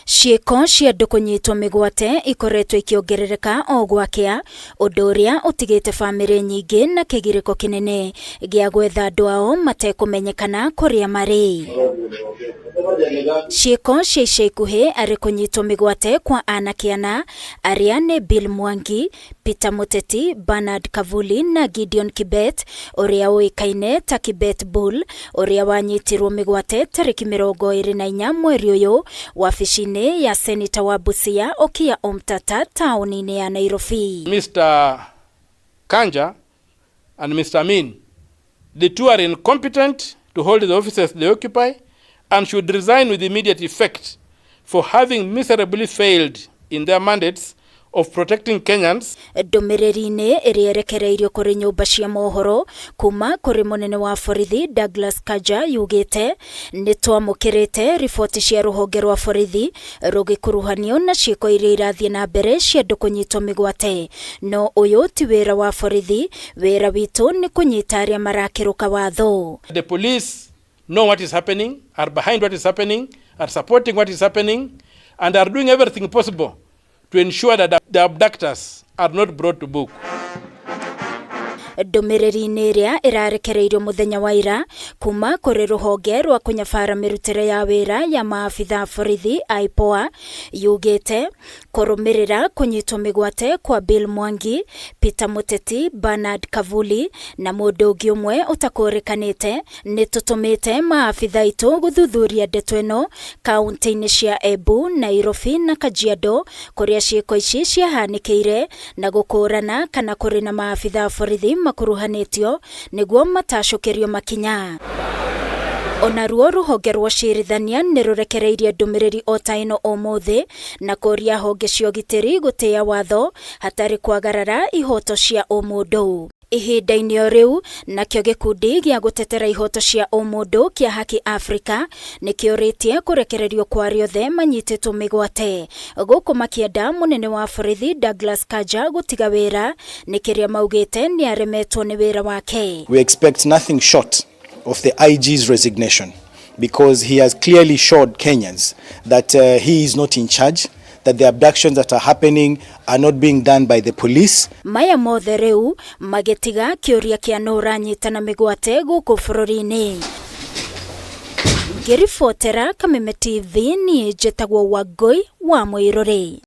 Ciĩko cia andũ kũnyitwo mĩgwate ikoretwo ikĩongerereka o gwakĩa, ũndũ ũrĩa ũtigĩte bamĩrĩ nyingĩ na kĩgirĩko kĩnene gĩa gwetha andũ ao matekũmenyekana kũrĩa marĩ. Ciĩko cia ica ikuhĩ arĩ kũnyitwo mĩgwate kwa anake ana arĩa nĩ Bill Mwangi, Peter Muteti, Bernard Kavuli na Gideon Kibet ũrĩa ũĩkaine ta Kibet Bull ũrĩa wanyitirwo mĩgwate tarĩki 24 mweri ũyũ wabici-inĩ ya seneta wa Busia Okiya Omtata taũni-inĩ ya Nairobi. Mr. Kanja and Mr. Amin, the two are incompetent to hold the offices they occupy and should resign with immediate effect for having miserably failed in their mandates of protecting Kenyans. Ndũmĩrĩri-inĩ ĩrĩa ĩrekereirio kũrĩ nyũmba cia mohoro kuma kũrĩ mũnene wa borithi Douglas Kanja yugĩte nĩ twamũkĩrĩte riboti cia rũhonge rwa borithi rũgĩkuruhanio na ciĩko iria irathiĩ na mbere cia andũ kũnyitwo mĩgwate, no ũyũ ti wĩra wa borithi, wĩra witũ nĩ kũnyita arĩa marakĩrũka watho. The police know what is happening, are behind what is happening, are supporting what is happening, and are doing everything possible to ensure that the abductors are not brought to book. Ndũmĩrĩri-inĩ ĩrĩa ĩrarekereirio mũthenya wa ira kuma kũrĩ rũhonge rwa kũnyabara mĩrutĩre ya wĩra ya maabitha a borithi IPOA yugĩte kũrũmĩrĩra kũnyitwo mĩgwate kwa Bill Mwangi, Peter Muteti, Bernard Kavuli na mũndũ ũngĩ ũmwe ũtakũrĩkanĩte, nĩ tũtũmĩte maabitha aitũ gũthuthuria ndeto ĩno kaunti-inĩ cia Embu, Nairobi na Kajiado kũrĩa ciĩko ici ciahanĩkĩire na gũkũrana kana kũrĩ na maabitha a borithi makuruhanĩtio nĩguo matacũkĩrio makinya. Onaruo rũhonge rwa ũcirithania nĩ rũrekereirie ndũmĩrĩri o ta ĩno ũmũthĩ na kũria honge cia ũgitĩri gũtĩĩa watho hatarĩ kwagarara ihoto cia ũmũndũ. Ihinda-inĩ o rĩu nakĩo gĩkundi gĩa gũtetera ihoto cia ũmũndũ kĩa Haki Africa nĩkĩũrĩtie kũrekererio kwa arĩa othe manyitĩtwo mĩgwate, gũkũ makĩenda mũnene wa borithi Douglas Kanja gũtiga wĩra nĩ kĩrĩa maugĩte nĩ aremetwo nĩ wĩra wake. We expect nothing short of the IG's resignation because he has clearly showed Kenyans that he is not in charge, that the abductions that are happening are not being done by the police. Maya mothe rĩu magĩtiga kĩũria kĩa nũ ũranyitana mĩgwate gũkũ bũrũri-inĩ. Ngĩribotera Kameme TV, niĩ njĩtagwo Wangũi wa Mũirũrĩ.